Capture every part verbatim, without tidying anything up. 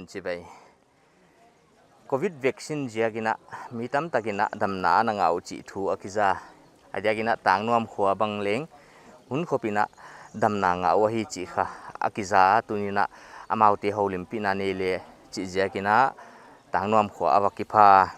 Chibai. Covid vaccine ziakin a mi tamtakin a damna ana ngah uh chih thu a kiza. A diakin a Tangnuam khua bang leng hun khopin a damna ngah uh ahi chih kha a kiza, tuni'n a amaute houlimpihna nei le chih ziakin a Tangnuam khua a va kipha.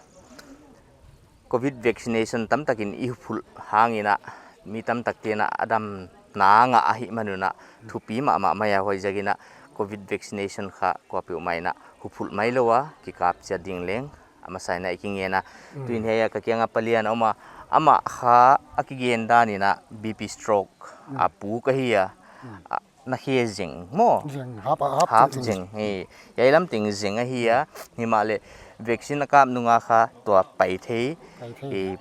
Covid vaccination tamtakin i phulh hangin a mi tamtakte'n a damna ngah ahihman un a thupi mahmah mai a, huaiziakin a Covid vaccination kha kuapeuhmah in a huphulh mai lou a kikap chiat ding leng a masa in a i kingen a. Mm. Tuin hiai a ka kiang a palian a om a, amah kha a kigen dan in a B P stroke a puk ahi a. Mm. A, na khe zeng maw? Zeng, hap, hap, hap zeng. Zeng. He, hiai lam teng zeng ahi a. Himahleh vaccine a kap nung a kha tua pai thei. Pai thei. He,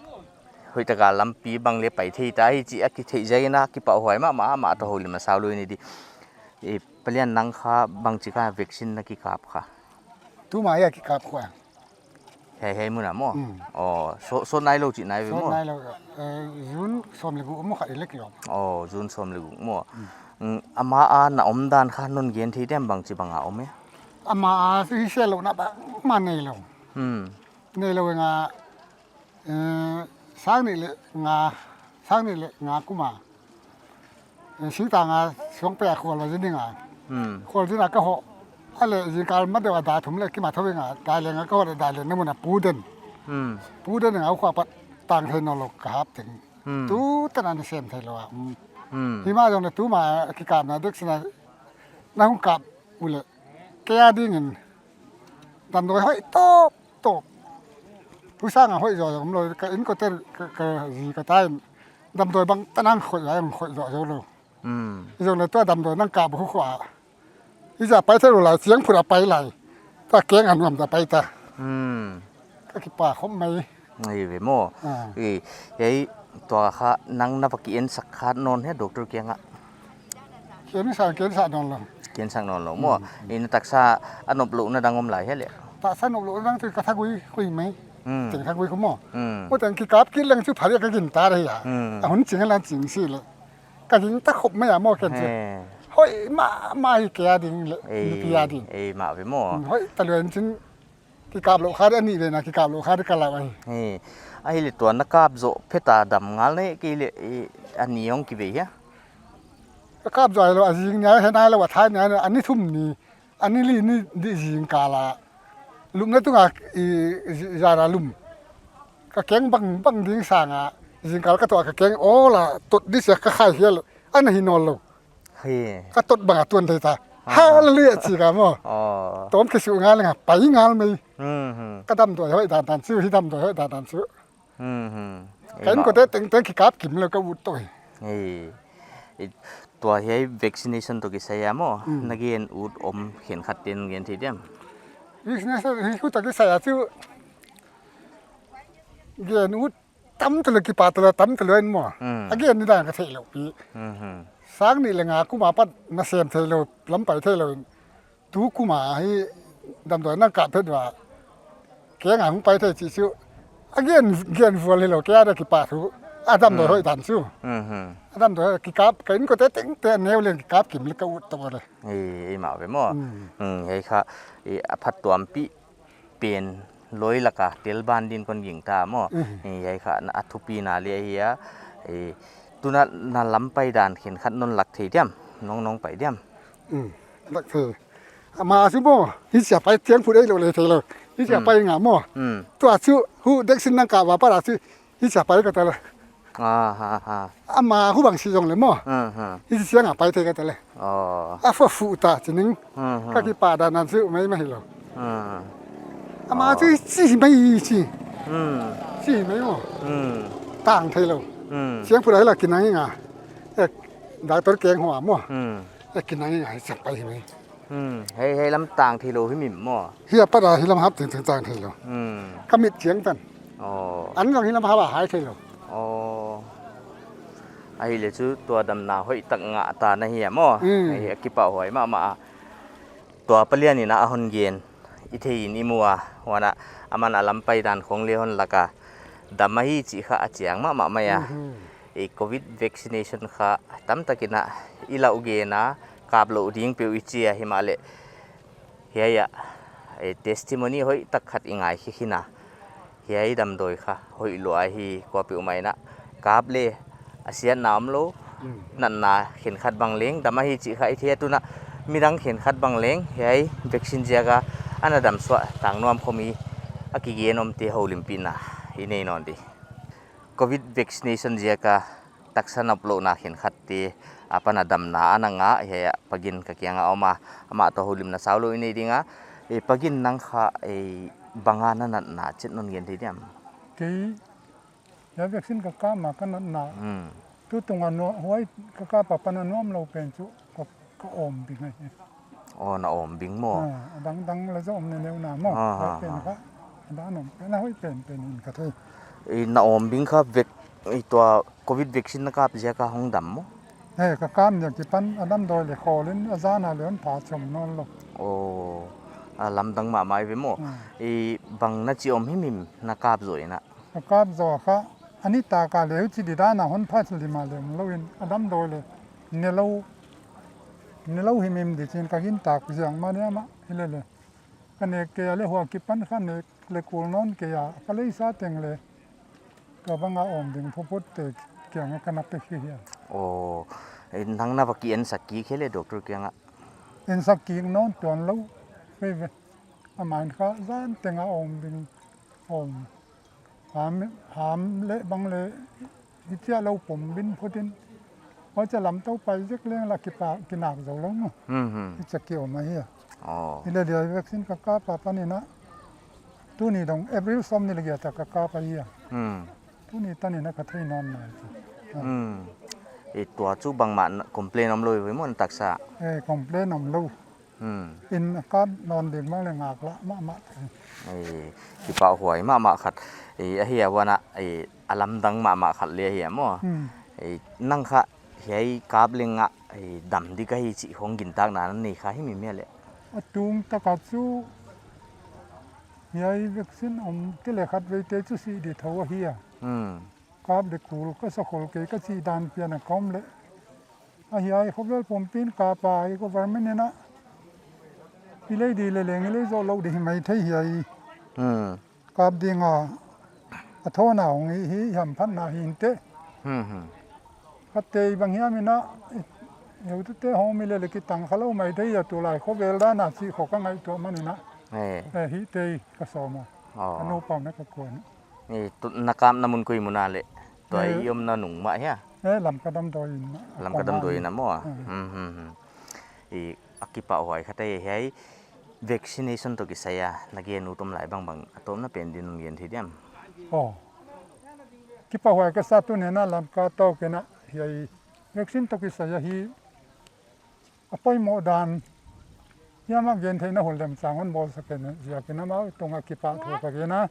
hoihtaka lampi bang le pai thei ta hi chih a kitheih ziakin a kipahhuai mahmah, amah toh houlim a sau lou in i di. E, palian nang kha bangchi kha vaccine na kikap kha? Tuma hiai a kikap khua. Hiai, hiai mun a maw? Mm. Oh, so, so nai lou chih nai ve maw? So nai lou, eh, June sawm le guk maw kha i lek lou. Oh, June sawm le guk maw? Mm. Mm, ama a na omdan kha non gen thei diam, bangchi bang a om e? Ama a si se lou na bangmah nei lou. Hmm. Nei lou nga, eh, sang nih le nga, sang nih le nga kum a. Eh, singtang a suang peuh a khual va zin ding a. Hmm. Khual zin a ka hoh. A leh zingkal ma deuh a da thum le kim a thou ing a, daileng a ka hoh leh daileng na mun a pu den. Hmm. Pu den a, huai khua apat tang thei nawnlou ka hap teng. Hmm. Tutan a na sem thei lou a. Hmm. Hmm. Himahleh zong na tuma kikapna dek sina na hong kap uleh kei a dingin damdawi hoih tawp tawp. Huai sang a hoih zaw zaw lou, ka innkuante, ka, ka zi ka ta in damdawi bangtan a hoih zaw, hoih zaw zaw lou. Hmm. Zong leh tua damdawi nang kap uh khua. I za pai thei lou lai, chiang phut a pai lai. Tua keng a nuam ta pai ta. Hmm. Ka kipah khop mai. Ei ve maw. Ah. Ei, ei, tua kha nang na va ki ensak kha nawn hia doctor kiang a? Ki ensak, ki ensak nawnlou. Ki ensak nawnlou maw. Hmm. Ei, na taksa a nop louhna dang om lai hia leh? Taksa nop louhna dang chu ka thagui, gui mai. Hmm. Teng thagui khu maw. Hmm. Maw teng kikap kit leng chu phali ka gingta hi a. Hmm. A hun ching lan ching si leh. Ka gingta khop mai a maw ken chu. He. Hoih mahmah hi kei a ding leh, ei, nupi a ding. Ei, mah ve maw. Hmm, hoih talua in chin kikap lou kha di a nih ve na kikap lou kha di ka lau ahi. He. Ahihleh tua na kap zoh phet a dam ngal nei kei leh, eh, a ni hong kivei hia? Ka kap zoh hilou a zing nia, he nai lou a thai nia, a ni thum ni. A ni li ni di zingkal a lupna tunga i, i, zan a lum. Ka keng bang, bang ding sang a zingkal ka tuah ka keng awl a tot di sia ka khai hial. Ana hi nawnlou. Hi. Ka tot bang a tuan thei ta. Ah. Hallelujah chi ka maw. Oh. Tawm kisuh ngal nga pai ngal mai. Hmm, hmm. Ka damdawi hoih dandan chu, hi damdawi hoih dandan chu. Hmm, hmm. Ka innkuante tengteng kikap kim lou ka ut toh. Ei. Ei, tua hiai vaccination toh kisai a maw. Hmm. Na gen ut om khenkhat ten gen thei diam? Vaccination hi hu toh kisai a chu gen ut tam talua kipak talua tam talua in maw. Hmm. A gen ni dan ka theih lou pi. Hmm, hmm. Sang nih le nga kum apat na sem thei lou, lam pai thei lou in. Tu kum a hi damdawi nang kap phet ua. Kei nga hong pai thei chih chu. A gen, gen vual hilou kei a da kipak thu. A damdawi hoih dan chu. Mhm. A damdawi hoih kikap, ka innkuante tengteng neu leng kikap kim leh ka ut toh leh. Ei, ei mah ve maw. Mm. Mm, hiai kha, ei, a phattuampih pen loi laka tel ban din kon gingta maw. Mhm. Ei, hiai kha na a thupina leh ahi a. Ei, tuna na lam pai dan khenkhat non lak thei diam, nong nong pai diam. Mm. Lak thei. Ama chu maw, hichia pai chiang phut ei lou leh thei lou. Hichia pai nga maw. Mm. Tua chu hu dek sin nang ka va pa la chu hichia pai ka ta la. Ah, ha, ha. Ama hu bang si zong leh maw. Ah, ha. Hichia nga pai thei ka ta leh. Oh. A fa fu ta chi ning. Ah, ha. Ka kipak dan nan chu mai mai lou. Ah. Ama chu chi mai chi. Mm. Chi mai maw. Mm. Tang thei lou. Mm. Chiang phut ei la kinang nga. Ek, doctor keng hoa maw. Mm. Ek kinang nga hichia pai mai. Hmm, hei, hei lam tang thei lou hi mim maw? Hi a pat a hi lam hap tengteng tang thei lou. Hmm. Ka mit chiang tan. Oh. An zong hi lam hap a hai thei lou. Oh. Ahihleh chu tua damna hoih tak ngah ta na hi a maw? Hmm. Hei, a kipahhuai mahmah a. Tua palian in a hon gen. I thei in i mu a. Huan a aman a lam pai dan khong leh hon lak a. Dam ahi chih kha a chiang mahmah mai a. Mhm. I covid vaccination kha tamtakin a i lau gen a, kap lou ding peuh i chi a himahleh. Hiai a, Eh, testimony hoihtak khat i ngai khia khin a. Hiai damdawi kha hoih lua hi, kuapeuhmah in a kap leh a siatna omlou, natna khenkhat bang leng dam ahi chih kha i thei a, tun a midang khenkhat bang leng hiai vaccine ziak a ana damsuah tang nuam khawm hi, a kigen omte houlimpihna i nei nawn di. Covid vaccination ziak a taksa noplouhna khenkhatte apan a damna ana ngah hiai a Pa Gin ka kiang a om a, amah toh houlimna saulou i nei ding a. Eh, Pa Gin, nang kha, eh, bang a na natna chih non gen thei diam? Kei, hiai vaccine ka kap ma ka natna. Hmm. Tutung a nuam, huai ka kap apan a nuamlou pen chu ka, ka awm bing ahi. Oh, na awm bing maw? Ah, a dangdang leng zong om neuneu na maw. Ah, huai ah, pen ah. Kha, a dan om pen a hoih penpen in ka thei. Eh, na awm bing kha vac-, eh, tua Covid vaccine na kap ziak a hong dam maw? Eh, ka kap ni a kipan a damdawi leh khawl in a zan a leng hon phachom nawnlou. Oh, a lamdang mahmah ve maw? Hmm. Eh, bang na chi om himhim na kap zoh in a? Ka kap zoh kha, a nitak a leng huchi di dan a hon phat lima leng lou in, a damdawi leh nelou, nelou himhim di chi'n ka gintak ziak mah ni a mah, hilele. Ka nek kei a leh huai kipan kha nek leh kul nawn kei a, ka leisa teng leh tua bang a awm ding phuphutte kiang a ka na pe khia hi a. Oh, eh, nang na va ki ensak kik hia leh doctor kiang a? Ensak kik nawn tuanlou veve. A main kha zan teng a awm ding, awm. Ham, ham leh bang leh, hichia lou pom bin phut in. Huai chia lam tou pai zek leng lah kipak, kinak zou lou maw. Hmm, hmm. Hichia ki om ahi a. Oh. Hilele hiai vaccine ka kap apan in a. Tuni dong April sawmnih leh giat a ka kap ahi a. Hmm. Tuni tan in a ka thei nawn nai chu. Ah. Hmm. Eh, tua chu bangmah na complain omlou ve maw na taksa? Eh, complain omlou. Hmm. In a kap nawn ding bang leh ngaklah mahmah. Eh, kipahhuai mahmah khat. Eh, ahi a huan a, eh, a lamdang mahmah khat leng ahi a maw. Hmm. Eh, nang kha hiai kap leng a, eh, dam di ka hi chih hong gintakna na nei kha himhim hia leh? A tungtak a chu hiai vaccine omte leh khatveite chu si di thou ahi a. Hmm. Kap leh kul ka sa khol kei ka chih dan pian a ka om leh. A hiai khovel pumpi in kap a, i government in a. I lei di leh leng i lei zoh lou di hi mai thei hiai. Hmm. Kap ding a, a thona hong hi, hi hamphatna hi inte. Hmm, hmm. Khatte bang hiam in a, i, i utute hong mi lele kitang khalou mai thei a tulai khovel dan a chih khong ka ngaihtuah man in a. Eh. Eh, hite ka sawm a. Oh. Ka nu pau na ka kuan. Eh, tu, na kapna mun koi mun a leh? Tua, eh, i omna nung mah hia? Eh, Lamka damdawi in mah. Lamka damdawi in a maw? Hmm. Hmm, hmm, hmm. Eh, a kipahhuai khat ahi hiai vaccination toh kisai a na gen ut om lai bangbang a tawpna pen din non gen thei diam? Oh. Kipahhuai ka sa tuni'n a Lamka toh kei in a hiai vaccine toh kisai a hi a poimoh dan hiam a gen theihna hun lemchang hon bawlsak kei ziak in amau tung a kipahthu ka gen a.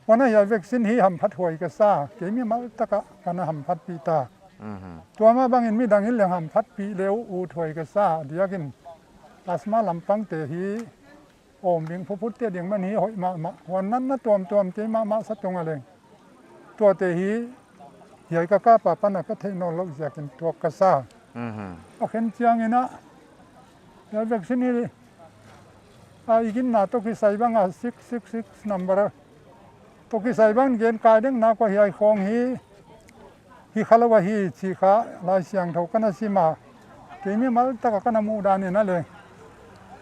Huan a hiai vaccine hi hamphat huai ka sa, kei mimal tak a ka na hamphatpih ta. Mhm. Tua mah bang in midang in leng hamphatpih leh uthuai ka sa, diak in asthma lampang te hi awm ding phuphutte ding man hi hoih mahmah. Huan natna tuamtuam kei mahmah sa tung a leng. Tuate hi, hiai ka kap apan a ka theih nawnlou ziak in tuak ka sa. Mhm. A khen chiang in a, hiai vaccine hi, a i ginna toh kisai bang a six six six number a. Toh kisai bang gen kai ding na kua hiai khong hi, hi khalou ahi chih kha Laisiangthou ka na sim a. Kei mimal tak a ka na muh dan in a leng.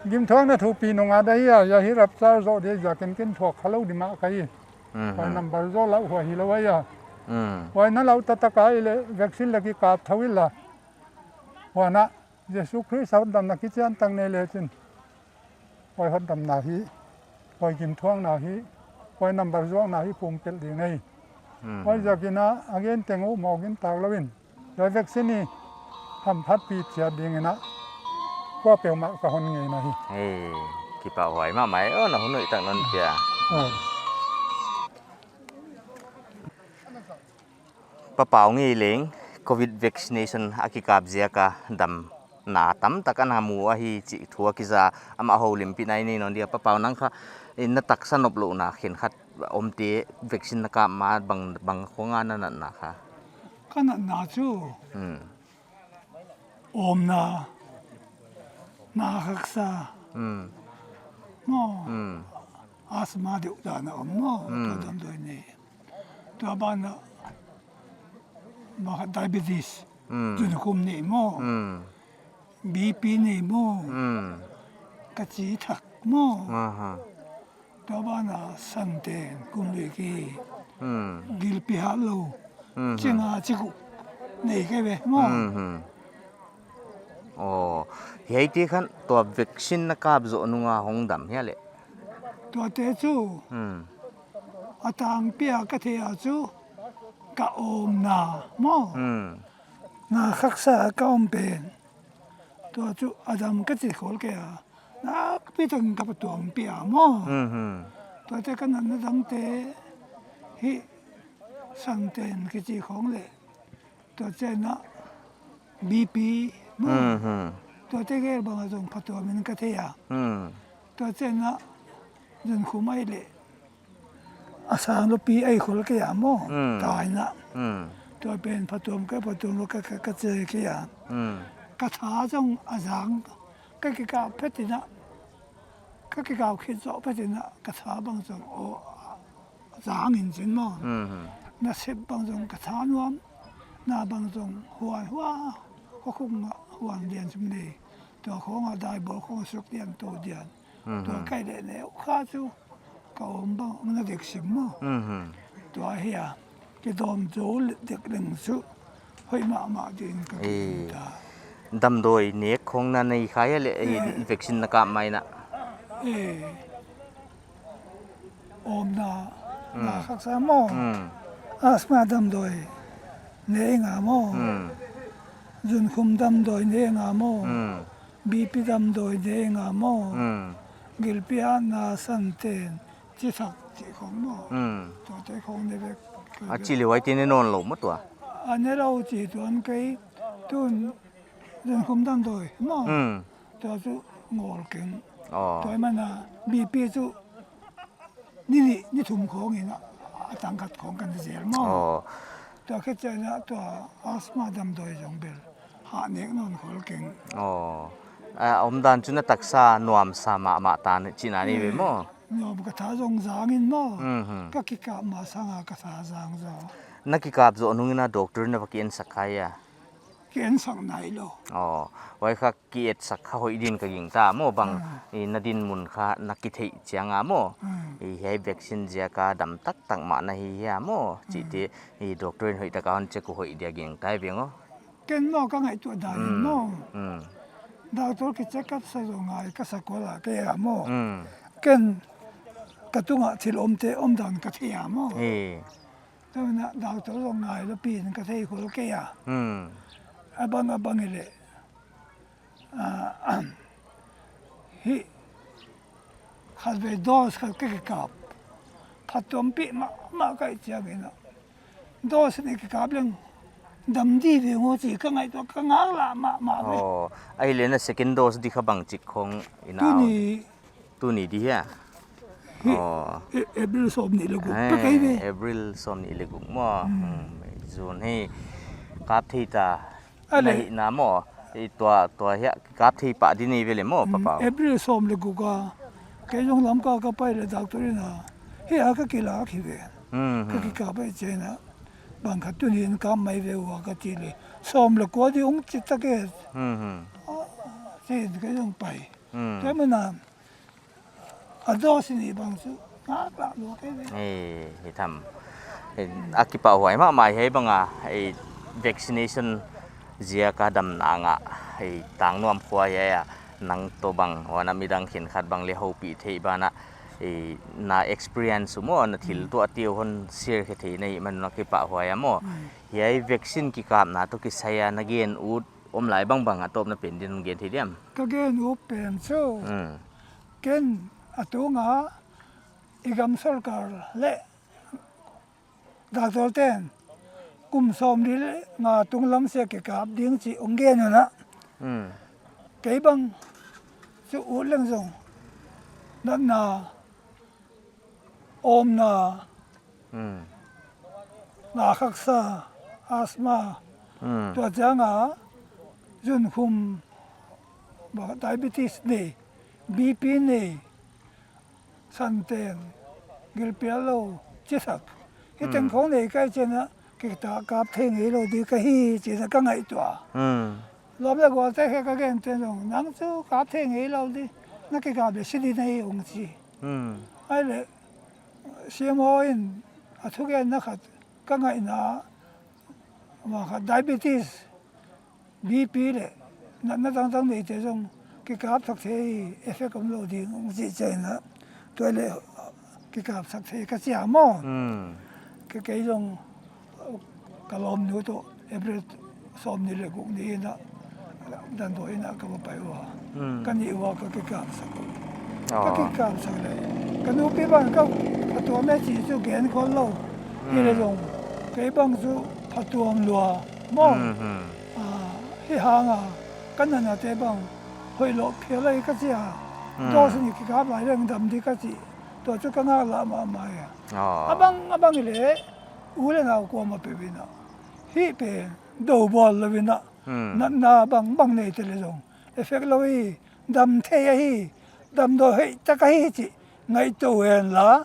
Gimthuakna thupi nung a dai a, hiai hi rapture zoh di ziak in kin thuak khalou di mah ka hi. Mhm. Huai number zoh lau huai hilou ahi a. Mm. Huai na lau taktak a i leh vaccine leh kikap thou i la. Huan a Jesu Khrist hotdamna kichian tak nei lechin. Huai hotdamna hi. Huai gimthuakna hi. Huai number zuakna hi pumpelh ding ahi. Mm. Huai ziak in a, a gen teng uh mawk in tak lou in. Hiai vaccine hi hamphatpih chiat ding in a, kuapeuhmah ka hon ngen ahi. Hei, kipahhuai mahmah e, oh, na hun hoihtak non pia. Oh. Pa Pau ngei leng, covid vaccination a kikap ziak a damna tamtak ana mu ahi chih thu a kiza, amah houlimpihna i nei nawn dia. Pa Pau, nang kha, eh, na taksa noplouhna khenkhat omte vaccine na kap ma bang, bang khong a na natna kha? Ka natna chu. Hmm. Omna, na haksa. Hmm. maw. Hmm. Asthma deuh dan a om maw. Hmm. Tua damdawi nei. Tua banah, ma diabetes. Hmm. Zunkhum nei maw. Hmm. B P nei maw. Hmm. Ka chi thak maw. Aha. Tua banah santen kum lui ki. Hmm. Gilpi hat lou. Hmm. Chi nga chi guk nei kei ve maw. Hmm. Aw, hiaite khan tua vaccine na kap zoh nunga hong dam hia leh? Tuate chu. Hmm. A tangpi a ka theih a chu ka omna maw. Hmm. Na khaksa ka om pen. Tua chu a dam ka chi khol kei a. Nakpi takin ka phatuampih a maw. Mhm. Tuate ka natna dangte hi santen kichi khong leh. Tua chiang a B P maw. Mhm. Tuate gel bang a zong phatuam in ka thei a. Mhm. Tua chiang a zunkhum ai leh. A sang lou pi ai khol kei a maw. Mm. Taina. Mm. Tua pen phatuam ka phatuam lou ka, ka, ka chi kei a. Mm. Ka tha zong a zang. Ka kikap phetin a. Ka kikap khit zoh phetin a. Ka tha bang zong aw, zang in chin maw. Mm. Nasep bang zong ka tha nuam. Na bang zong huan hua. Ka khung a huan dian sum nei. Tua khong a dai bawl khong suk dian to dian. Mhm. Tua kai leh neu kha chu ka om bang na dek sim maw. Mhm. Tua hi a, kidawm zou dek leng chu hoih mahmah ding ka, eh, ki ta. Damdawi nek khong na nei kha hia leh, eh, eh, vaccine na kap mai na. Eh. Omna, mm, na khaksa maw. Mm. Asthma damdawi nei nga maw. Mm. Zunkhum damdawi nei nga maw. Mm. B P damdawi nei nga maw. Mm. Gilpi a na santen chi thak chi khong maw. Mm. Tuate khong nei vek. A chi leh huaite ne nawn lou maw tua. A ne lou chi tuan kei tun zunkhum damdawi maw. Mm. Tua chu ngol keng. Oh. Tua mana B P chu ni nih, ni thum khong in a, a tang khat khong kan zel maw. Oh. Tua khe chiang a tua asthma damdawi zong bel. Ha nek nawn khol keng. Oh. A, omdan chu na taksa nuamsa mahmah ta ni chihna ni ve maw. Eh, nuam ka tha zong zang in maw. Mhm. Ka kikap ma sang a ka tha zang zaw. Na kikap zoh nung in a doctor na va ki ensak kha hia? Ki ensak nai lou. Oh. Huai kha ki etsak kha hoih din ka gingta maw bang, ah, i na dinmun kha na kitheih chiang a maw. Ah. I hiai vaccine ziak a dam taktak mah na hi hia maw. Ah. Chihte i doctor in hoihtak a hon check uh hoih dia gingta i veng aw. Ken maw ka ngaihtuah dan in maw. Mm. Doctor ki check up sa zong ngai ka sa kol a kei a maw. Mm. Ken ka tunga thil omte omdan ka thei a maw. Eh. Tua mana doctor zong ngai lou pi in ka thei khol kei a. Mm. A bang a bang i leh. Ah, hi khatvei dose khat ka kikap. Phatuampih mahmah ka hih chiang in a. Dose nih kikap leng dam di ve ngu chi ka ngaihtuah ka ngaklah mahmah ve. Oh, ahihleh na second dose di kha bangchik khong in a. Tuni. Tuni di hia? Hi, oh. E-, April sawmnih leh guk. Eh, pa kai ve. April sawmnih leh guk maw. Hmm. Hmm, June hi kap thei ta. A leh. Na hihna maw. I tua, tua hiai kap thei pah di nei ve leh maw, hmm, Papa. April sawm leh guk a. Kei zong Lamka ka pai leh doctor in a. Hiai a ka kilak hi ve. Hmm, hmm. Ka kikap ai chiang a. Bang khat tuni in kap mai ve ua ka chi leh. Sawm leh kua di ung chi tak e. Hmm, hmm. Ah, chi in kei zong pai. Hmm. Tua mana. A dose nih bang chu ngaklah lua kei ve. Eh, hi tham. Eh, a kipahhuai mahmah hi bang a, eh, vaccination ziak a damna ngah, eh, Tangnuam khua hiai a, nang toh bang, huan a midang khenkhat bang leh houpih theih banah, eh, na experience uh maw, na thil tuah te uh hon share khe theih na hih man un a kipahhuai a maw. Mm. Hiai vaccine kikapna toh kisai a na gen ut om lai bangbang a tawpna pen din gen thei diam? Ka gen ut pen chu. Mm. Ken a tung a i gam sorkar leh doctor ten kum sawmli leh nga tunglam sia kikap ding chih ong gen un a. Mm. Kei bang chu ut leng zong natna, omna, mm, na khaksa, asthma, mm, tua chiang a zunkhum, ba, diabetes nei, B P nei, Santen, gilpial lou, chi sak. Hi teng khong nei ka hih chiang a, kikap thei ngei lou di ka hi chi'n ka ngaihtuah. Lawm leh gualte kha ka gen ten zong, nang chu kap thei ngei lou di, na kikap leh si di na hi ong chi. Ahihleh, C M O in a thugenna khat ka ngaihna, ama kha diabetes, B P leh natna tangtang neite zong kikap sak thei, effect om lou ding ong chi chiang a, tua leh kikap sak thei ka chi a maw. Kei, kei zong ka lawmnu toh April sawmnih leh guk ni in a damdawi in a ka va pai ua. Ka nih ua ka kikap sak uh. Ka kikap sak leh ka nupi bang ka phatuam e chi chu gen khol lou. Hileh zong kei bang chu phatuam lua maw. Hi hang a ka natnate bang hoih lou phial lai ka chi a. Dose nih kikap lai leng dam di ka chi. Tua chu ka ngaklah mahmah a. A bang a bang hileh u leh nau kuamah peuh in a, hih pen dou bawl lou in a, natna bangbang neite leh zong effect lou hi, dam thei ahi, damdawi hoih tak ahi chih ngaihtuah hen la,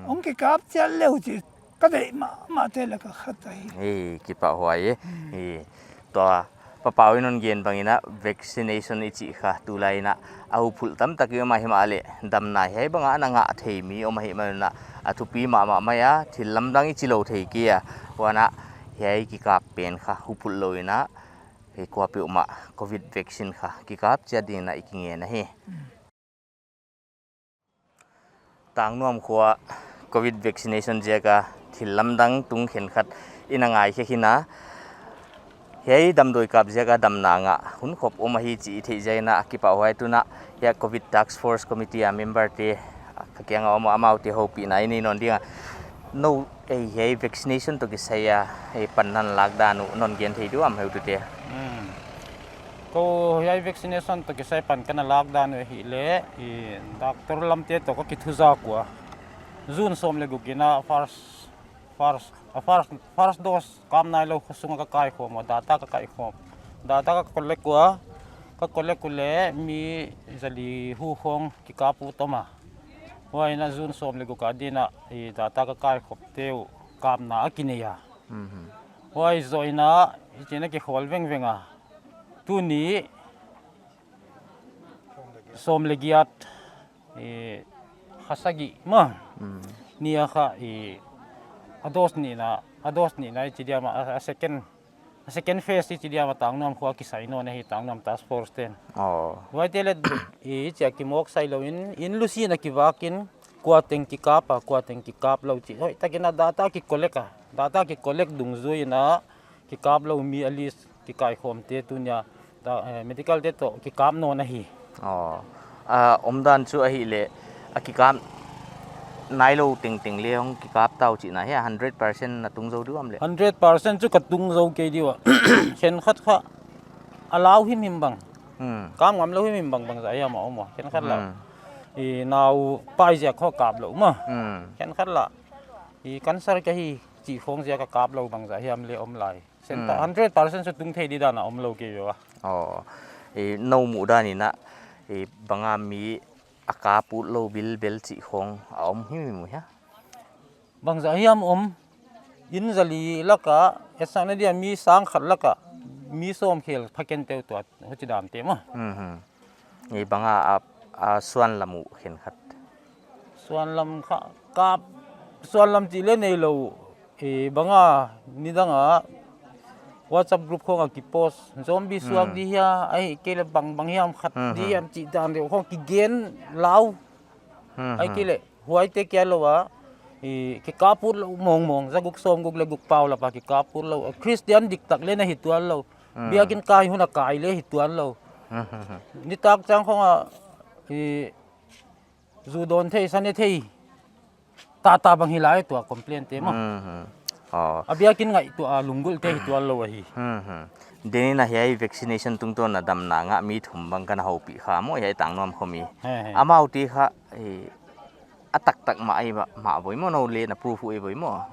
ong kikap chiat leu chih ka deih mahmahte lak ah khat ahi. Kipahhuai e. Tua Pa Pau in hon gen bang in a, vaccination i chih kha tulai in a, a huphulh tamtak i om a, himahleh damna hiai bang a na ngah thei mi om ahihman un a, a thupi mahmah mai a, thil lamdang i chi lou thei kei a. Huan a, hiai kikap pen kha huphulh lou in a, hi kuapeuhmah Covid vaccine kha kikap chiat ding in a i kingen ahi. Tangnuam khua Covid vaccination ziak a thil lamdang tung khenkhat i na ngaikhe khin a, hiai damdawi kap ziak a damna ngah hunkhop om ahi chih i theih ziak in a kipahhuai. Tun a hiai Covid Task Force Committee a member te ka kiang a om a, amaute houpihna i nei nawn ding a. Nou, hiai vaccination toh kisai a panna na lak dan uh non gen thei diam, heutute? Kou, hiai vaccination toh kisai pan ka na lak dan uh ahihleh, doctor lamte toh ka kithuzak ua. June sawm leh guk in a first, first, a first, first dose kap nailou khosung a ka kaikhawm ua, data ka kaikhawm. Data ka collect ua, ka collect uleh mi zali hu khong kikap ut om a. Huai in a June sawm leh guk a ding in a data ka kaikhopte uh kapna a kinei a. Huai zoh in a, i chih na kikhawl vengveng a. Tuni sawm leh giat, kha sagih maw, ni a kha, a dose nihna, a dose nihna i chi diam a, a second, a second phase i chi diam a Tangnuam khua kisai nawn ahi, Tangnuam Task Force ten. Huaite leh i chih a kimawk sai lou in, in lusin a kivak in, kua teng kikap a, kua teng kikap lou chih hoihtak in a data ki collect a, data ki collect dungzui in a kikap lou mi a list kikaikhawmte tuni a medical te toh kikap nawn ahi. Omdan chu ahihleh a kikap nailou tengteng leng hong kikap ta uh chihna hia, hundred percent na tung zou diam leh? Hundred percent chu ka tung zou kei di ua. Khenkhat kha a lau himhim bang, kap ngam lou himhim bang, bangzah hiam a om ua, khenkhat la, i nau pai ziak kha kap lou maw. Khenkhat la, i cancer ka hi chih khong ziak a kap lou bangzah hiam leng om lai. Hundred percent chu tung thei di dan a omlou kei ua. Nou muhdan in a, bang a mi a kap utlou bilbel chih khong a om himhim uh hia? Bangzah hiam om, in zali lak a, etsakna dia mi sang khat lak a mi sawm khel pha kei teuh tua, huchi dante maw. Bang a, a suan lam uh khenkhat? Suan lam kha, kap, suan lam chih leng neilou, bang a, nidang a WhatsApp group khong a ki post, zombie suak di hia, ahihkeileh bangbang hiam khat di hiam chih dan deuh khong kigen lau. Ahihkeileh huaite kia lou a, kikap utlou mawngmawng, zaguk sawmguk leh guk paulap a kikap utlou, Christian diktak leng na hi tuanlou, biakin kai hun a kai leng hi tuanlou. Nitak chiang khong a zu dawn thei, sa ne thei, tata bang hi lai tua complain te maw. A biakin ngaihtuah a lunggulhte hi tuanlou ahi. Tuni in a hiai vaccination tungtawn a damna ngah mi thum bang ka na houpih kha maw, hiai Tangnuam khomi. Amaute kha a taktak mah ahi mah voi maw, nou leng na proof uh ahi voi maw?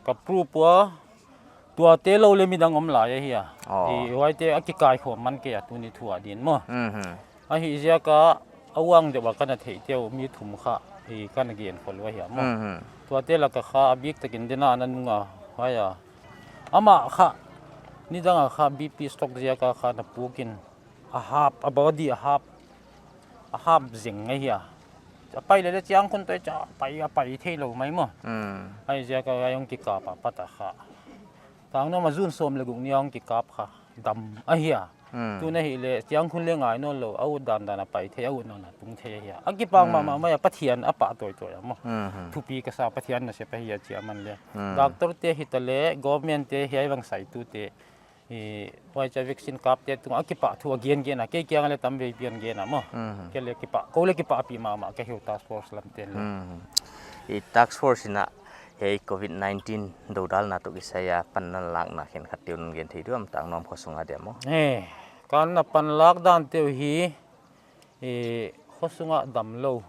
Ka proof ua, tuate lou leng midang om lai ahi a. Huaite a kikaikhawm man kei a, tuni thu a din maw. Ahihziak a, a uang deuh a ka na theihte uh mi thum kha hi ka na gen khol uh ahi a maw. Mhm. Tuate lak a kha a bik takin dena na nung a, huai a. Amah kha, nidang a kha B P stroke ziak a kha na pukin a hap, a body a hap, a hap zing ahi a. A pai leh leh chiang khun toh cha pai, a pai theilou mai maw. Mm. Huaiziak a huai hong kikap a pat a kha, Tangnuam a June sawm leh guk ni a hong kikap kha dam ahi a. Mm. Tun ahihleh chiang khun leh ngai nawnlou, a ut dandan a pai thei, a ut nawn a tung thei ahi a. A kipak Mm. mahmah mai a, Pathian a pahtawi tawi a maw. Mhm. Thupi ka sa, Pathian nasep ahi a chi a man leh. Mm. Doctor te hitaleh, government te hiai bang saitute, i, huai cha vaccine kapte tung a kipahthu a gen gen a, kei kiang leh tamveipi a gen a maw. Mhm. Kei leh kipak, kou leh kipahpih mahmah ka hi uh task force lam ten leh. Mhm. I task force in a hiai covid nineteen dodalna toh kisai a panna lakna khenkhat te uh non gen thei diam, Tangnuam khosung a dia maw. Eh, ka na panlak dante uh hi, eh, khosung a damlou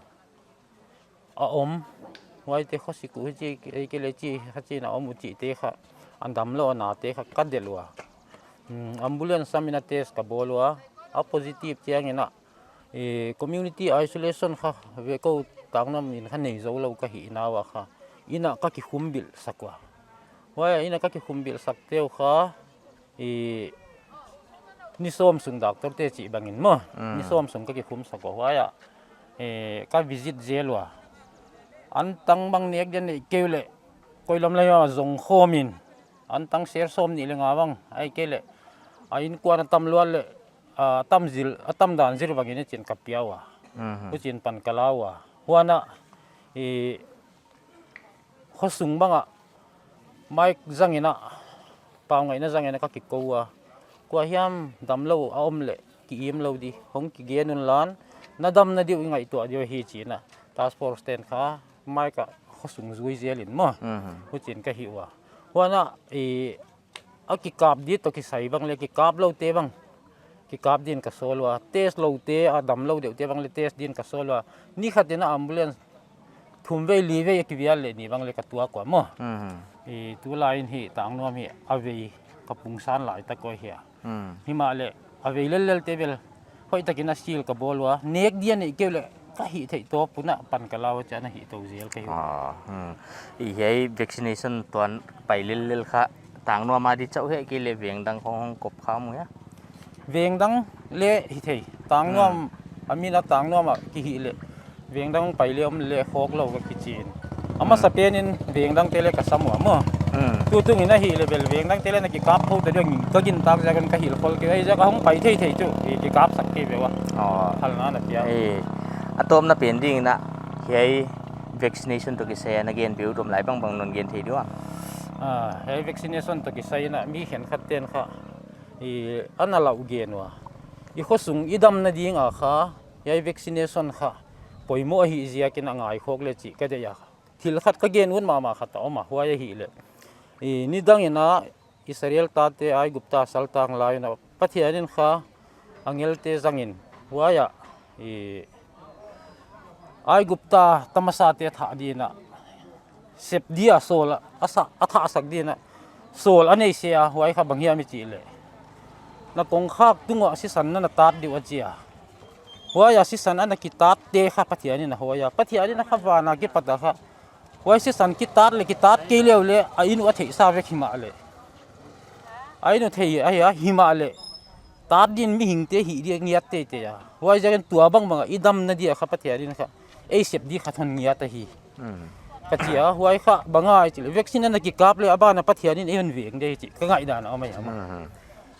a om. Huaite khosik uh chi, ei kei leh chi, kha chi na om uh chihte kha, a damlou a nate kha ka delh ua. Hmm, ambulance sam in a test ka bawl ua. A positive chiang in a, eh, community isolation kha, ve kou Tangnuam in kha nei zoulou ka hihna ua kha, inn a ka kikhumbilh sak ua. Huai a inn a ka kikhumbilh sakte uh kha, i, ni sawm sung doctor te chih bangin maw. Mm. Ni sawm sung ka kikhum sak ua huai a. Eh, ka visit zel ua. Antang bang nek dia neih kei uleh, koi lam leh a zong khawm in, antang ser sawmnih leh nga bang, ei kei leh, a innkuan a tam luat leh, a tam zil, a tam dan zil bangin i chin ka pia ua. Mhm. Huchiin pan ka la ua. Huan a, i, khosung bang a, mic zang in a, pau ngaihna zang in a ka kikou ua. Kua hiam damlou a om leh, ki-im lou di, hong kigen unla, na damna di uh i ngaihtuah di uh hi chi in a, task force ten kha, mic a khosung zui zel in maw. Mhm. Huchiin ka hih ua. Huan a, i, a kikap di toh kisai bang leh, kikap loute bang, kikap din ka sawl ua. Test loute, a damlou deuhte bang leh test din ka sawl ua. Ni khat in a ambulance thum vei li vei a kivial leh ni bang leh ka tuak ua maw. Mhm. I, tulai in hi Tangnuam hi a vei ka pungsan lai tak uh ahi a. Mm. Himahleh, a vei lellel te bel, hoihtak in a seal ka bawl ua, nek dia neih kei uleh, ka hihtheih tawp un a pan ka la ua, chiang a hih tou zel ka hi ua. Ah, hmm. I hiai vaccination tuan pai lellel kha, Tangnuam a di chauh hia, kei leh veng dang khong hong kop kha maw hia? Veng dang leh hithei, Tangnuam, Hmm. a min a Tangnuam a ki hih leh, veng dang pai leh om leh khawk lou ka kichi in. A masa Hmm. pen in veng dangte leh ka sam ua maw. Hmm. Tutung in ahihleh bel veng dangte leh na kikap khawk ta diam ka gintak ziak in ka hilh khol kei, huaiziak a hong pai theithei chu, i kikap sak kei ve ua. Oh. Phalna na pia. Eh, a tawpna pen ding in a, hiai vaccination toh kisai a na gen beuh dom lai bangbang non gen thei diam? Ah, hiai vaccination toh kisai in a mi khenkhat ten kha, i, ana lau gen ua. I khosung i damna ding a kha, hiai vaccination kha poimoh ahih ziak in a ngai khawk leh chih ka deih a. Thil khat ka gen ut mahmah khat a om a, huai ahihleh, i, nidang in a Israel tate Aigupta saltang lai un a Pathian in kha angelte zang in, huai a, i, Aigupta tamasate thah din a, sep dia sawl a, a sa, a thahsak din a, sawl a nei se a, huai kha bang hiam i chih leh, na kongkhak tung uah sisan na na tat di uh a chi a. Huai a sisan ana kitatte kha Pathian in a huai a. Pathian in a kha van a kipat a kha, huai sisan kitat leh kitat kei leh uleh, a inn uh a theihsa vek himahleh, a inn uh thei ahi a himahleh, tat din mihingte hih di ngiat teitei a. Huaiziak in tua bangbang a i damna dia kha Pathian in kha ei sep di kha thon ngiat ahi. Mm. Ka chi a, huai kha bang ahia i chih leh, vaccine ana kikap leh a ban a Pathian in ei hon veng di hi chih ka ngaihdan a om ahi a maw. Mm.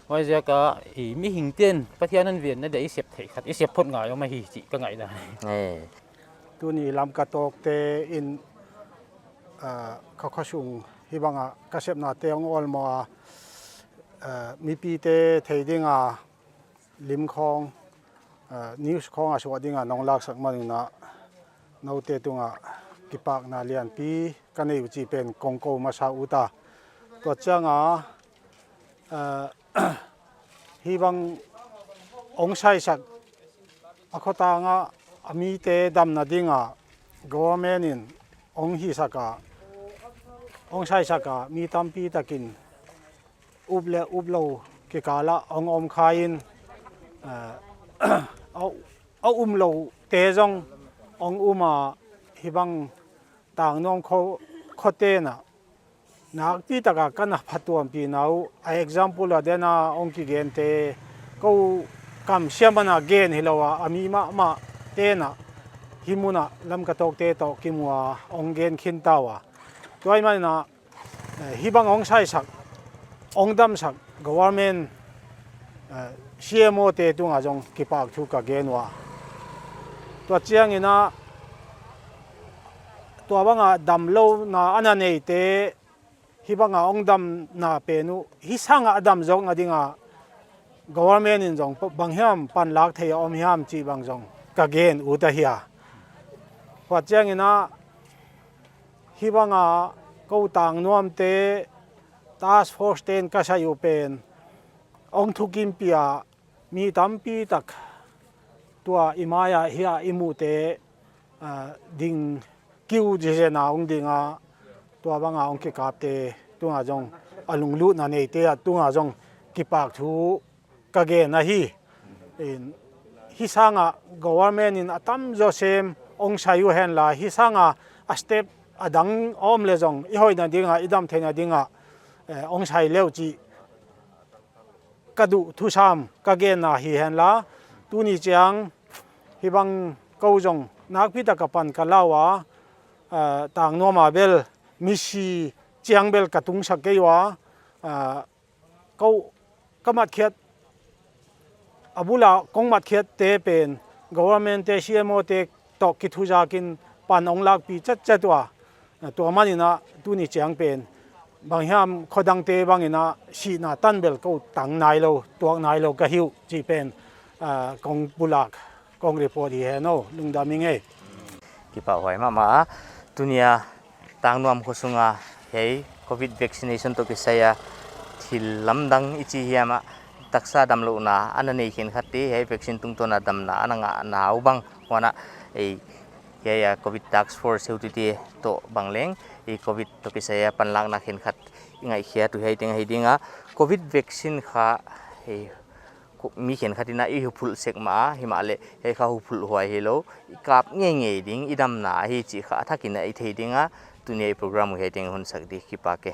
Huaiziak a, i, mihingte'n Pathian hon venna dia i sep theih khat, i sep phot ngai om ahi chih ka ngaihdan. Eh. Tuni Lamka tawkte in, ah, ka khosung hibang a ka sepnate hong awlmoh a, ah, mipite thei ding a lim khawng, ah, news khawng a suah ding a nong laksak man un a, noute tung a kipakna lianpi ka nei uh chih pen kong kou masa ut a. Tua chiang a, ah, hibang hong saisak a khotang a, a mite damna ding a government in hong hisak a, hong saisak a, mi tampi takin up leh up lou kikal a hong om kha in, eh, a, a um loute zong hong um a, hibang Tangnuam kho, khote'n a nakpi taka ka na phatuampih uh a example a dena hong kigente, kou kamsiam ana gen hilou a, a mi mahmah te'n a himuna Lamka tawkte toh kimu a hong gen khin ta ua. Tua ahihmanin a, eh, hibang hong saisak, hong damsak government, eh, C M O te tunga zong kipahthu ka gen ua. Tua chiangin a, tua banga damlouhna ana neite, hibanga hong damna pen uh, hi sanga a dam zawkna dinga government in zong banghiam panlak thei a om hiam chih bang zong ka gen ut ahi a. Huchiangin a, hibanga kou Tangnuamte task force te'n ka sai uh pen, hong thukimpih a, mi tampi tak tua i mai a hiai i muhte, ah, ding kiu zizena hong ding a, tua banga hong kikapte tunga zong, a lunglutna neite a tunga zong kipahthu ka gen ahi. In, hi sanga government in a tamzaw sem hong sai uhenla, hi sanga a step a dang om leh zong, i hoihna dinga, i dam theihna dinga, eh, hong sai leh uh chih ka duh thusam ka genna hi henla, tuni chiang hibang kou zong nakpi taka pan ka la ua, ah, Tangnuam a bel misi chiang bel ka tungsak kei ua, ah, kou ka matkhiat, a bula kong matkhiatte pen government te, C M O te toh kithuzakin pan hong lakpih chetchet ua. Tua manin a tuni chiang pen banghiam khodangte bangin a sihna tan bel kou tang nailou, tuak nailou ka hi uh chih pen, ah, kong pulak, kong report hi hen aw, lungdam ing ei. Kipahhuai mahmah a, tunia Tangnuam khosunga hiai covid vaccination toh kisai a thil lamdang i chih hiam a, taksa damlouhna ana nei khenkhatte, hiai vaccine tungtawna damna ana ngahna uh bang, huan a, ei, hiai a covid task force heutute toh bang leng, ei, covid toh kisai a panlakna khenkhat i ngaihkhiat uh hiai teng ahi ding a, covid vaccine kha, ei, ko-, mi khenkhat in a i huphulh sek mah a, himahleh hiai kha huphulh huai hilou, i kap ngeingei ding, i damna ahi chih kha a thakin a i thei ding a, tunia i program uh hiai teng hun sak di, kipak e.